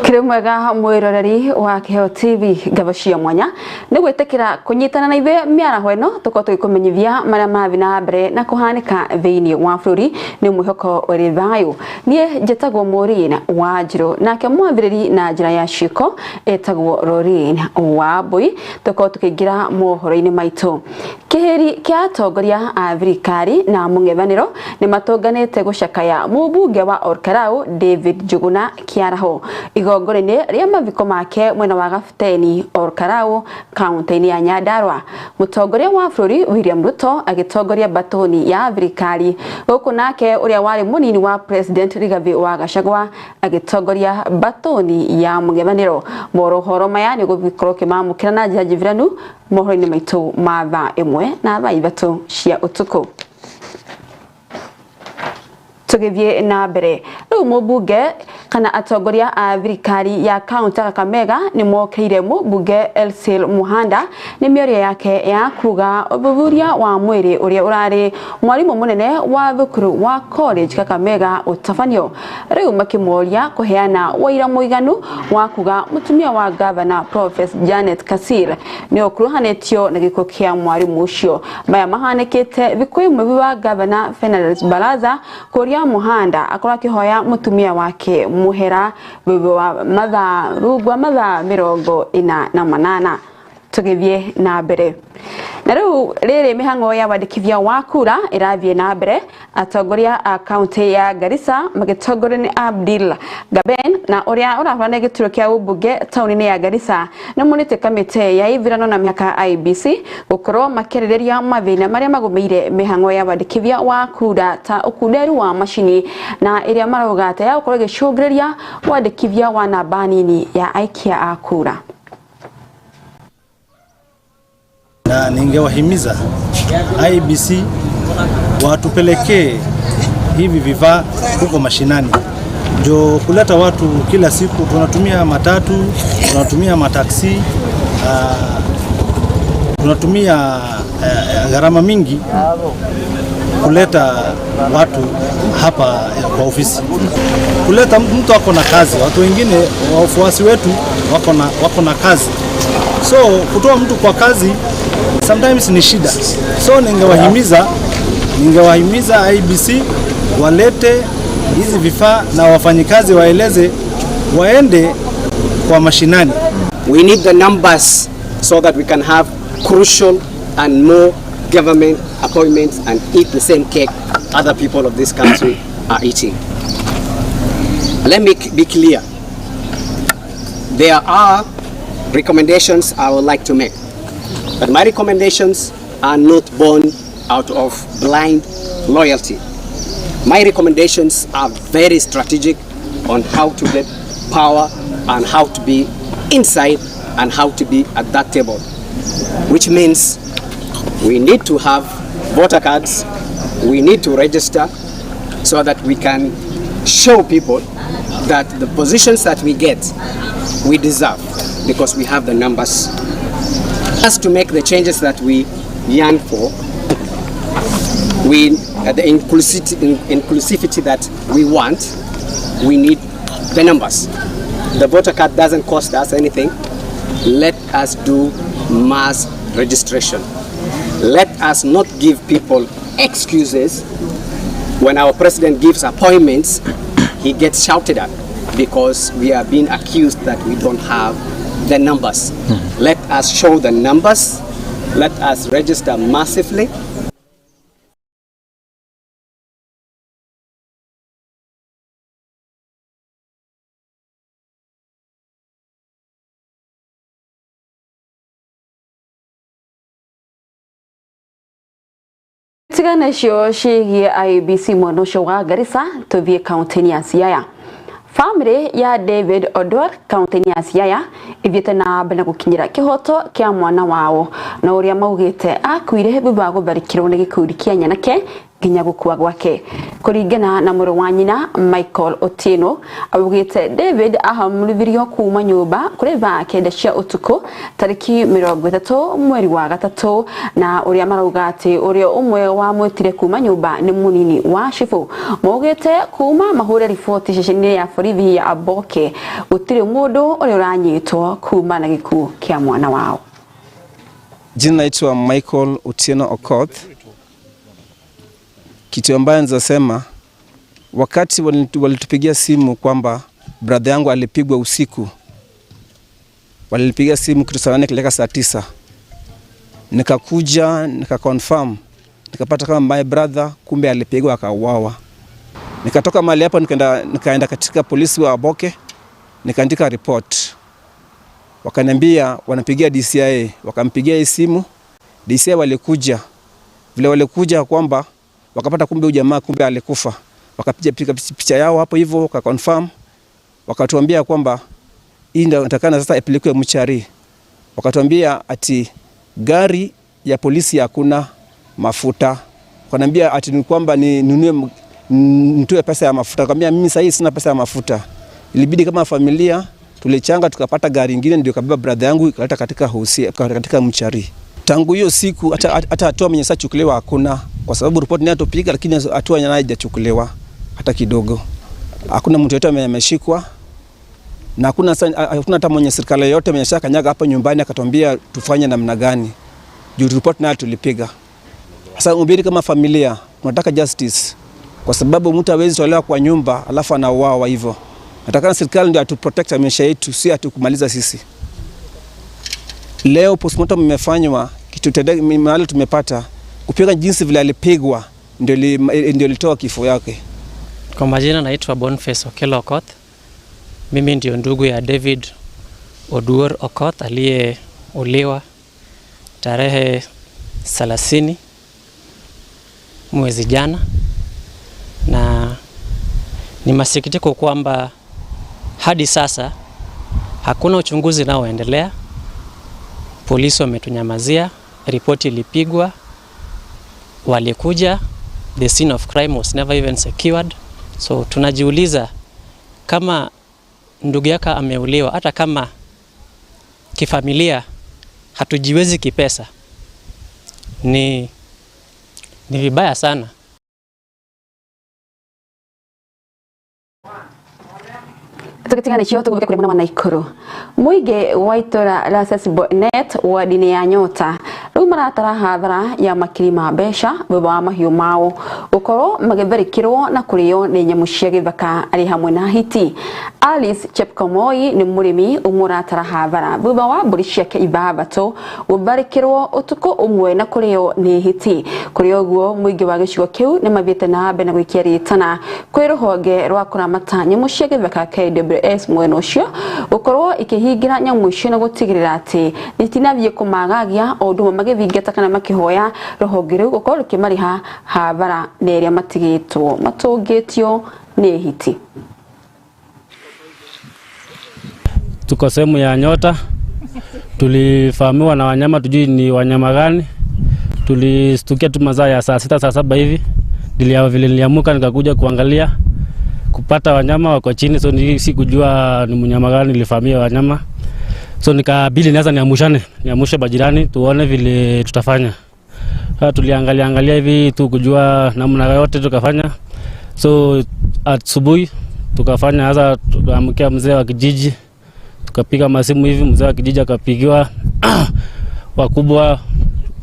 Kĩrĩ mwega mwĩroreri wa Kĩheo TV ngabo cia mwanya nĩ gwĩtĩkĩra kũnyitana na ithuĩ mĩaraho ĩno tũkorwo tũgĩkũmenyithia marĩa marathiĩ na mbere na kũhanĩka thĩinĩ wa bũrũri. Nĩ mwĩhoko ũrĩ thayũ. Niĩ njĩtagwo Maureen Wanjirũ, nake mwathĩrĩri na njĩra ya ciĩko etagwo Lorraine Wambui. Tũkorwo tũkĩingĩra mohoro-inĩ maitũ. Kĩhĩri kĩa atongoria a thirikari na mũng'ethanĩro nĩ matũnganĩte gũcakaya mũmbunge wa Olkalau David Njuguna Kĩaraho igongona-inĩ rĩa mathiko make mwena wa Gabuteni Olkalau kaunti-inĩ ya Nyandarua. Mũtongoria wa bũrũri William Ruto agĩtongoria mbatũni ya thirikari, gũkũ nake ũrĩa warĩ mũnini wa President Rigathi wa Gachagua agĩtongoria mbatũni ya mũng'ethanĩro. Mohoro maya nĩ ũgũkorwo ũkĩmamũkĩra na njĩra njibiranu mohoro-inĩ maitũ ma thaa 1 na thaa 3 cia ũtukũ. Tũgĩthiĩ na mbere, rĩu mũmbunge kana atongoria a thirikari ya kaunti ya Kakamega nĩ mokĩire mũmbunge Elsil Muhanda nĩ mĩario yake ya kuga ũthuthuria wa mwĩrĩ ũrĩa ũrarĩ mwarimũ mũnene wa thukuru wa college Kakamega ũtabanio. Rĩu makĩmoria kũheana ũira mũiganu wa kuga mũtumia wa gavana Professor Janet Kasir nĩ ũkuruhanĩtio na gĩkuũ kĩa mwarimũ ũcio. Maya mahanĩkĩte thikũ ĩmwe thutha wa gavana Fernandes Baraza kũria Muhanda akorwo akĩhoya mũtumia wake mũhera thutha wa mathaa rungu wa mathaa 48. Tũgĩthiĩ na mbere na rĩu rĩrĩ mĩhang'o ya wandĩkithia wa kura ĩrathiĩ na mbere. Atongoria a kaunti ya Garissa magĩtongorio nĩ Abdil Gaben na ũrĩa ũrahũrana gĩturwa kĩa ũmbunge taũni-inĩ ya Garissa nĩ monete kamĩtĩ ya ithurano na mĩhaka IEBC gũkorwo makĩarĩrĩria mathĩna marĩa magũmĩire mĩhang'o ya wandĩkithia wa kura ta ũkunderu wa macini na ĩrĩa marauga ta ya gũkorwo ĩgĩcũngĩrĩria wandĩkithia wa namba nini ya aikia a kura. Na ningewahimiza IEBC watupelekee hivi vifaa huko mashinani, ndio kuleta watu kila siku. Tunatumia matatu, tunatumia mataksi, tunatumia gharama mingi kuleta watu hapa kwa ofisi. Kuleta mtu ako na kazi, watu wengine wafuasi wetu wako na kazi, so kutoa mtu kwa kazi sometimes ni shida. So ningewahimiza IEBC walete hizi vifaa na wafanyikazi waeleze waende kwa mashinani. We need the numbers so that we can have crucial and more government appointments and eat the same cake other people of this country are eating. Let me be clear. There are recommendations I would like to make. But my recommendations are not born out of blind loyalty. My recommendations are very strategic on how to get power and how to be inside and how to be at that table, which means we need to have voter cards, we need to register so that we can show people that the positions that we get, we deserve because we have the numbers. Us to make the changes that we yearn for, the inclusivity that we want, we need the numbers. The voter card doesn't cost us anything. Let us do mass registration. Let us not give people excuses. When our president gives appointments, he gets shouted at because we are being accused that we don't have the numbers. Let us show the numbers. Let us register massively. Tigana icio ciĩgiĩ IEBC mwena ũcio wa Garissa, tũthiĩ kaunti-inĩ ya Siaya. Family ya David Odwar kaunti-inĩ ya Siaya ithiĩte na mbere na gũkinyĩra kĩhoto kĩa mwana wao na ũrĩa maugĩte akuire thutha wa gũtharĩkĩrwo nĩ gĩkundi kĩa nyanake Nginya gukua gwake. Kuringana na mũrũ wa nyina Michael Otieno, augĩte David ahamũrithirio kuma nyũmba kũrĩ thaa 9 cia ũtukũ tarĩki 30 mweri wa gatatũ, na ũrĩa marauga atĩ ũrĩa ũmwe wamwĩtire kuma nyũmba nĩ mũnini wa cibũ. Maugĩte kuma mahũre riboti ceceni-inĩ ya borithi ya Aboke gũtirĩ mũndũ ũrĩa ũranyitwo kuma na gĩkuũ kĩa mwana wao. Jina naitwa Michael Otieno Okoth. Kitu ambayo naweza, wakati walitupigia simu kwamba brother yangu alipigwa usiku, walinipigia simu kitu saa 8 kileka saa 9, nikakuja nikaconfirm, nikapata kama my brother kumbe alipigwa akauawa. Nikatoka mahali hapo nikaenda katika polisi wa Aboke, nikaandika report. Wakaniambia wanapigia DCI, wakampigia simu. DCI walikuja, vile walikuja kwamba wakapata kumbe huyu jamaa kumbe alikufa. Wakapiga picha yao hapo hivyo, wakaconfirm, wakatuambia kwamba hii ndio inatakana sasa ipelekwe mchari. Wakatuambia ati gari ya polisi hakuna mafuta. Wakaniambia ati ni kwamba ni nunue nitoe pesa ya mafuta. Nikamwambia mimi sasa sina pesa ya mafuta. Ilibidi kama familia tulichanga tukapata gari nyingine ndio kabeba brother yangu ikaleta katika hosi katika mchari. Tangu hiyo siku hata hatua mwenye sasa chukuliwa hakuna, kwa sababu report nayo tupiga, lakini hatua nayo haijachukuliwa hata kidogo. Hakuna mtu yeyote ameshikwa na hakuna hata mwenye serikali yote mwenye kanyaga hapa nyumbani akatuambia tufanye namna gani. Juu report nayo tulipiga. Sasa ubiri kama familia tunataka justice, kwa sababu mtu hawezi tolewa kwa nyumba alafu anauawa hivyo. Nataka serikali ndio atuprotect maisha yetu, si atukumaliza sisi. Leo postmortem imefanywa, kitu mahali tumepata kupiga jinsi vile alipigwa ndio litoa kifo yake. Kwa majina naitwa Boniface Okello Okoth. Mimi ndio ndugu ya David Oduor Okoth aliyeuliwa tarehe 30 mwezi jana, na ni masikitiko kwamba hadi sasa hakuna uchunguzi unaoendelea. Polisi wametunyamazia, ripoti ilipigwa, walikuja, the scene of crime was never even secured. So tunajiuliza kama ndugu yake ameuliwa, hata kama kifamilia hatujiwezi kipesa, ni vibaya sana. Tukitigana icio tuguke kuri mwana wa Naikuru. Muingi wa itura la Sesbonet wadi ya Nyota riu maratara hathara ya makiri ma mbeca thutha wa mahiũ mao gukorwo magĩtharĩkĩrwo na kũrĩo nĩ nyamũ cia gĩthaka arĩ hamwe na hiti. Alice Chepkomoi nĩ mũrĩmi ũmwe ũratara hathara thutha wa mbũri ciake 6 gũtharĩkĩrwo ũtukũ ũmwe na kũrĩo nĩ hiti. Kũrĩ ũguo mũingĩ wa gĩcigo kĩu nĩ mathiĩte na mbere na gwĩkia rĩtana kwĩ rũhonge rwa kũramata nyamũ cia gĩthaka KWS mwena ũcio gũkorwo ikĩhingĩra nyamũ icio na gũtigĩrĩra atĩ itinathiĩ kũmagagia o ũndũ ũmwe magĩthingata kana makĩhoya rũhonge rũu gũkorwo rũkĩmarĩha hathara na ĩrĩa matigĩtwo matũngĩtio nĩ hiti. Tuko sehemu ya Nyota, tulifahamiwa na wanyama, tujui ni wanyama gani. Tulistukia tu masaa ya saa 6 saa 7 hivi, vile niliamuka nikakuja kuangalia kupata wanyama wako chini, so sikujua ni mnyama gani nilifahamia wanyama. So nikabidi nianza niamushe bajirani tuone vile tutafanya. Sasa tuliangalia angalia hivi tu kujua namna yote tukafanya. So asubuhi tukafanya, sasa tukaamkia mzee wa kijiji, tukapiga masimu hivi, mzee wa kijiji akapigiwa wakubwa,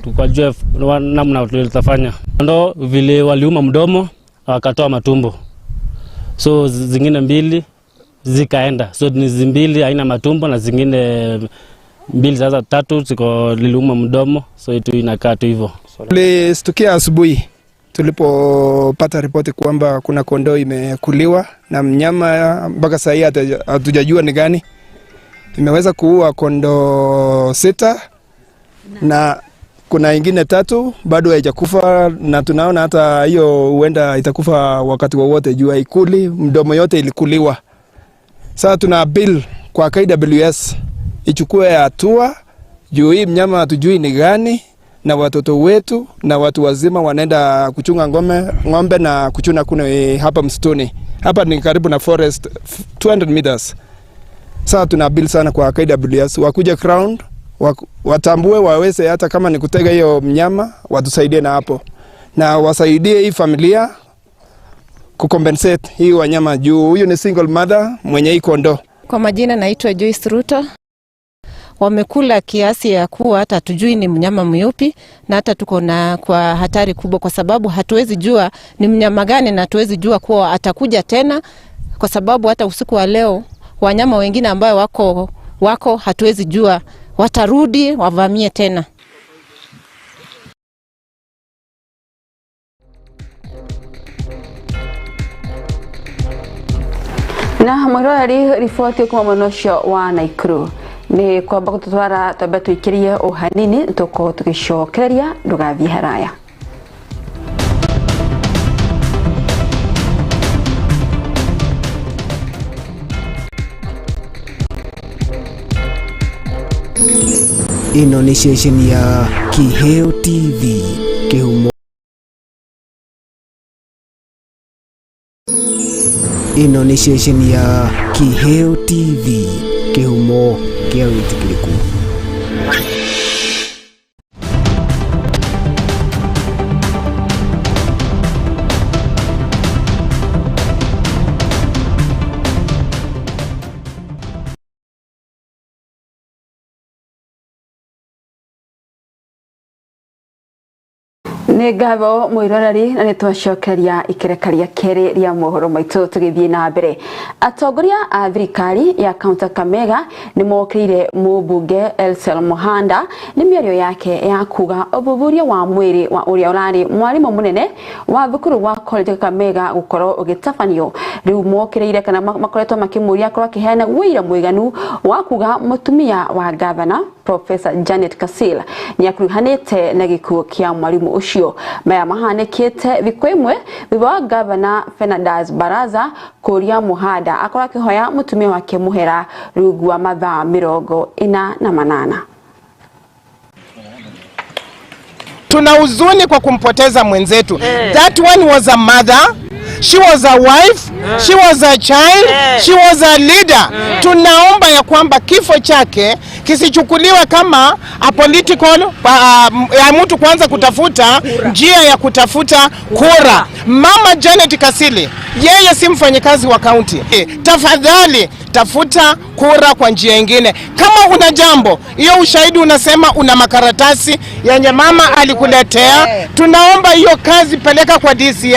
tukajua namna tutafanya. Ndo vile waliuma mdomo wakatoa matumbo. So zingine 2 zikaenda. So ni 2 haina matumbo na zingine 2 sasa 3 ziko liliuma mdomo, so itu inakaa tu hivyo. Tulistukia asubuhi tulipopata ripoti kwamba kuna kondoo imekuliwa na mnyama, mpaka sasa hatujajua ni gani. Imeweza kuua kondoo 6 na kuna ingine 3 bado haijakufa, na tunaona hata hiyo huenda itakufa wakati wowote juu haikuli, mdomo yote ilikuliwa. Sasa tuna bill kwa KWS ichukue hatua juu hii mnyama hatujui ni gani, na watoto wetu na watu wazima wanaenda kuchunga ng'ombe na kuchuna kuni hapa msituni. Hapa ni karibu na forest 200 meters. Sasa tuna appeal sana kwa KWS wakuja ground, watambue, waweze hata kama ni kutega hiyo mnyama, watusaidie na hapo na wasaidie hii familia kucompensate hii wanyama juu huyu ni single mother mwenye hii kondoo. Kwa majina naitwa Joyce Ruto. Wamekula kiasi ya kuwa hata hatujui ni mnyama myupi, na hata tuko na kwa hatari kubwa, kwa sababu hatuwezi jua ni mnyama gani, na hatuwezi jua kuwa atakuja tena, kwa sababu hata usiku wa leo wanyama wengine ambao wako hatuwezi jua watarudi wavamie tena. Na mwiroreri, riboti kuma mwena ũcio wa Naikuru nĩ kwamba gũtũtwara twambe tũikĩrie o hanini, tũkorwo tũgĩcokereria, ndũgathiĩ haraya. Ĩno nĩ ceceni ya Kiheo TV kĩhumo. Ĩno nĩ ceceni ya Kiheo TV kĩhumo kĩa wĩtĩkĩrĩku. Nĩ ngatho mwĩroreri, na nĩ twacokeria ikereka rĩa kerĩ rĩa mohoro maitũ. Tũgĩthiĩ na mbere, atongoria a thirikari ya kaunti Kakamega nĩ mokĩrĩire mũmbunge Elsel Muhanda nĩ mĩario yake ya kuga ũthuthuria wa mwĩrĩ wa ũrĩa ũrarĩ mwarimũ mũnene wa thukuru wa college Kakamega gũkorwo ũgĩtabanio. Rĩu mokĩrĩire kana makoretwo makĩmũria akorwo akĩheana wũira mũiganu wa kuga mũtumia wa gavana Professor Janet Kasil nĩ akuruhanĩte na gĩkuũ kĩa mwarimũ ũcio. Maya mahanĩkĩte thikũ ĩmwe thutha wa gavana Fernandes Baraza kũria Muhanda akorwo akĩhoya mũtumia wake mũhera rungu wa mathaa 48. Tuna huzuni kwa kumpoteza mwenzetu. That one was a mother, she was a wife, she was a child, she was a leader. Tunaomba ya kwamba kifo chake kisichukuliwe kama a political ya mtu kuanza kutafuta njia ya kutafuta kura. Mama Janet Kasili, yeye si mfanyikazi wa kaunti. Tafadhali tafuta kura kwa njia ingine. Kama una jambo, hiyo ushahidi unasema una makaratasi yenye mama alikuletea, tunaomba hiyo kazi peleka kwa DCI.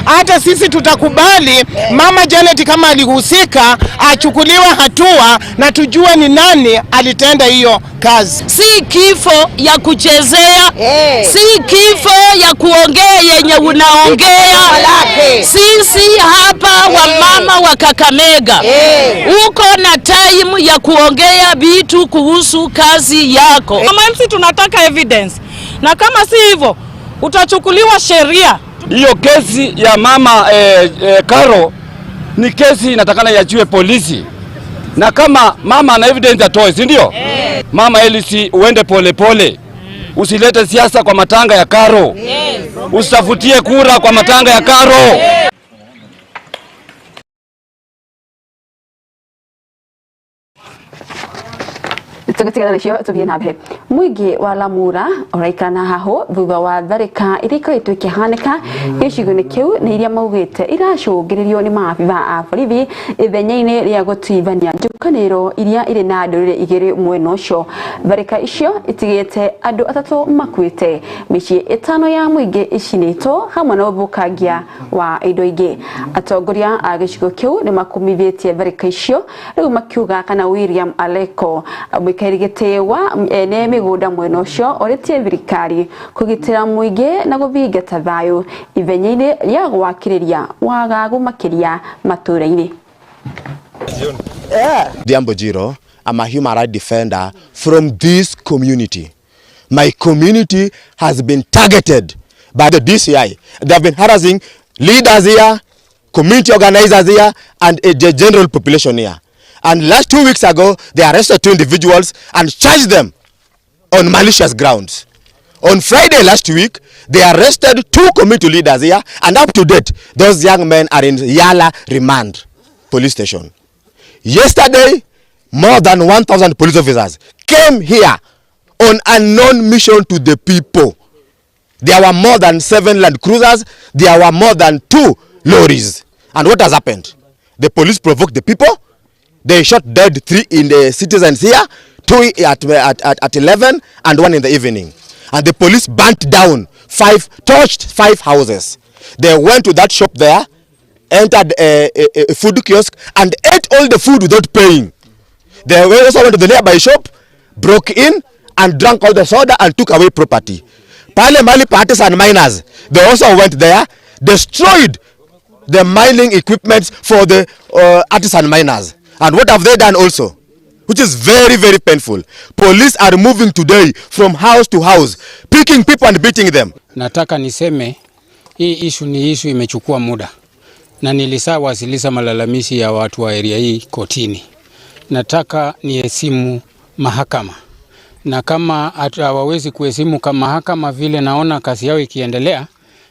Hata sisi tutakubali Mama Janet kama alihusika achukuliwe hatua na tujue ni nani alitenda hiyo kazi. Si kifo ya kuchezea, si kifo ya kuongea yenye unaongea. Sisi hapa wamama wa Kakamega, uko na time ya kuongea vitu kuhusu kazi yako. Kama MC tunataka evidence, na kama si hivyo utachukuliwa sheria. Hiyo kesi ya mama Karo ni kesi inatakana iachiwe polisi, na kama mama ana evidence atoe, si ndio? Mama Elisi, uende pole pole, usilete siasa kwa matanga ya Karo, usitafutie kura kwa matanga ya Karo. Tũgĩtigana nacio tũthiĩ na mbere. Mũingĩ wa Lamura ũraikara na hahũ thutha wa tharĩka iria ikoretwo ikĩhanĩka gĩcigo-inĩ kĩu, nĩ iria maugĩte iracũngĩrĩrio nĩ maabitha a borithi ithenya-inĩ rĩa gũtuithania njũkanĩro iria irĩ na ndũrĩrĩ igĩrĩ mwena ũcio. Tharĩka icio itigĩte andũ 3 makuĩte, mĩciĩ 5 ya mũingĩ ĩcinĩtwo hamwe na ũthũkangia wa indo ingĩ. Atongoria a gĩcigo kĩu nĩ makumithĩtie tharĩka icio, rĩu makiuga kana William Aleko mũikarĩri gĩtĩ wa ene mĩgũnda mwena ũcio orĩtie thirikari kũgitĩra mũingĩ na gũthingata thayũ ithenya-inĩ rĩa gwakĩrĩria wagagu makĩria matũũra-inĩ. Diambo Jiro, I'm a human rights defender from this community. My community has been targeted by the DCI. They have been harassing leaders here, community organizers here, and the general population here. And last 2 weeks ago, they arrested 2 individuals and charged them on malicious grounds. On Friday last week, they arrested 2 community leaders here, and up to date, those young men are in Yala Remand Police Station. Yesterday, more than 1,000 police officers came here on unknown mission to the people. There were more than 7 Land Cruisers. There were more than 2 lorries. And what has happened? The police provoked the people. They shot dead 3 in the citizens here, 2 at 11 and 1 in the evening. And the police burnt down 5, torched 5 houses. They went to that shop there, entered a food kiosk and ate all the food without paying. They also went to the nearby shop, broke in and drank all the soda and took away property. Pale Mali artisan miners, they also went there, destroyed the mining equipment for the artisan miners. And what have they done also? Which is very, very painful. Police are moving today from house to house, picking people and beating them. Nataka niseme hii issue ni issue imechukua muda, na nilisawasilisha malalamishi ya watu wa area hii kotini. Nataka niheshimu mahakama, na kama hawawezi kuheshimu kama mahakama vile naona kazi yao ikiendelea,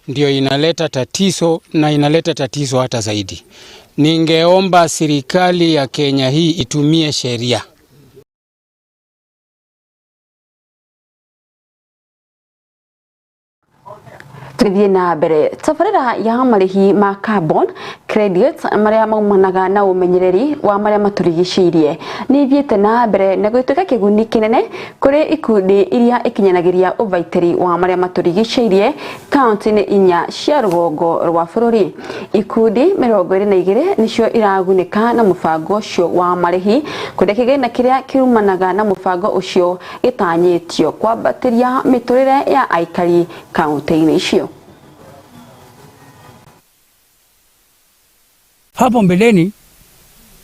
ndio inaleta tatizo na inaleta tatizo hata zaidi. Ningeomba serikali ya Kenya hii itumie sheria. Tugithie na mbere tabarĩra ya marĩhi ma carbon credits marĩa maumanaga na ũmenyereri wa marĩa matũrigicĩirie nĩ ithiĩte na mbere na gũtuĩka kĩguni kĩnene kũrĩ ikundi iria ikinyanagĩria ũbaitĩri wa marĩa matũrigicĩirie kaunti-inĩ 4 cia rũgongo rwa bũrũri. Ikundi 22 nĩcio iragunĩka na mũbango ũcio wa marĩhi kũrĩa kĩgĩna kĩrĩa kiumanaga na mũbango ũcio gĩtanyĩtio kwambatĩria mĩtũrĩre ya aikari kaunti-inĩ icio. Hapo mbeleni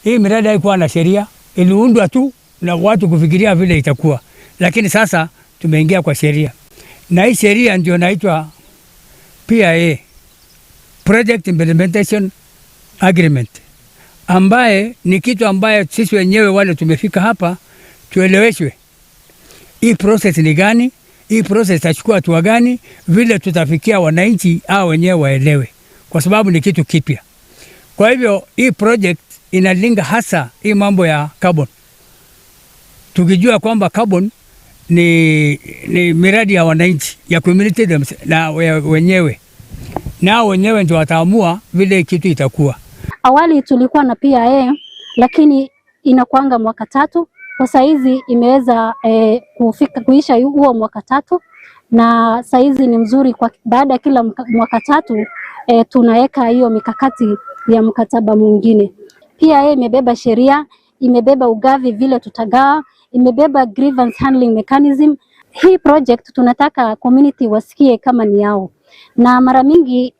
hii miradi haikuwa na sheria, iliundwa tu na watu kufikiria vile itakuwa. Lakini sasa tumeingia kwa sheria. Na hii sheria ndio inaitwa PIA, Project Implementation Agreement, ambaye ni kitu ambaye sisi wenyewe wale tumefika hapa tueleweshwe. Hii process ni gani? Hii process itachukua hatua gani? Vile tutafikia wananchi hao wenyewe waelewe, kwa sababu ni kitu kipya. Kwa hivyo hii project inalinga hasa hii mambo ya carbon. Tukijua kwamba carbon ni miradi ya wananchi, ya community na wenyewe. Na wenyewe ndio wataamua vile kitu itakuwa. Awali tulikuwa na PIA lakini inakuanga mwaka 3. Kwa saizi imeweza kufika kuisha huo mwaka 3, na saizi ni mzuri kwa baada ya kila mwaka 3 tunaweka hiyo mikakati ya mkataba mwingine. PIA imebeba sheria, imebeba ugavi vile tutagawa, imebeba grievance handling mechanism. Hii project tunataka community wasikie kama ni yao. Na mara mingi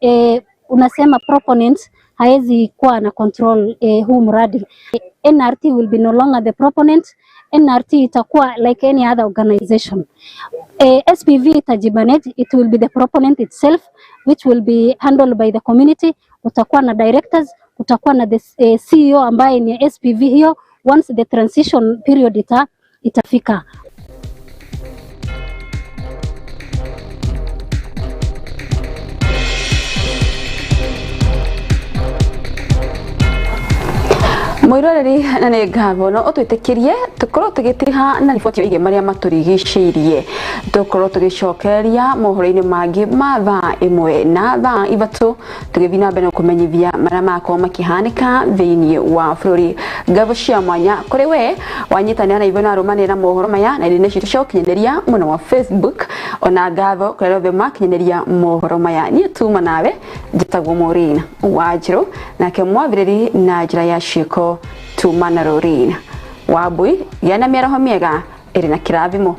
unasema proponent haezi kuwa na control huu mradi. NRT will be no longer the proponent. NRT itakuwa like any other organization. SPV itajimanage, it will be the proponent itself which will be handled by the community. Utakuwa na directors, utakuwa na the CEO ambaye ni SPV hiyo once the transition period itafika. Mwiroreri na nĩ ngatho no ũtwĩtĩkĩrie tũkorwo tũgĩtiriha na riboti ĩgiĩ marĩa matũrigicĩirie. Tũkorwo tũgĩcokereria mohoro-inĩ mangĩ ma thaa 1 na thaa 3 tũgĩthiĩ na mbere na kũmenyithia marĩa makorwo makĩhanĩka thĩinĩ wa bũrũri. Ngatho cia mwanya kũrĩ we wanyitanĩra na ithuĩ na arũmanĩrĩra mohoro maya na irĩnĩ citũ cia ũkinyanĩria mwena wa Facebook, ona ngatho kũrĩ arĩa othe makinyanĩria mohoro maya. Niĩ tuma nawe njĩtagwo Maureen Wanjirũ, nake mwathĩrĩri na njĩra ya ciĩko tuma na Lorraine Wambui. Gĩa na mĩaraho mĩega ĩrĩ na kĩrathimo.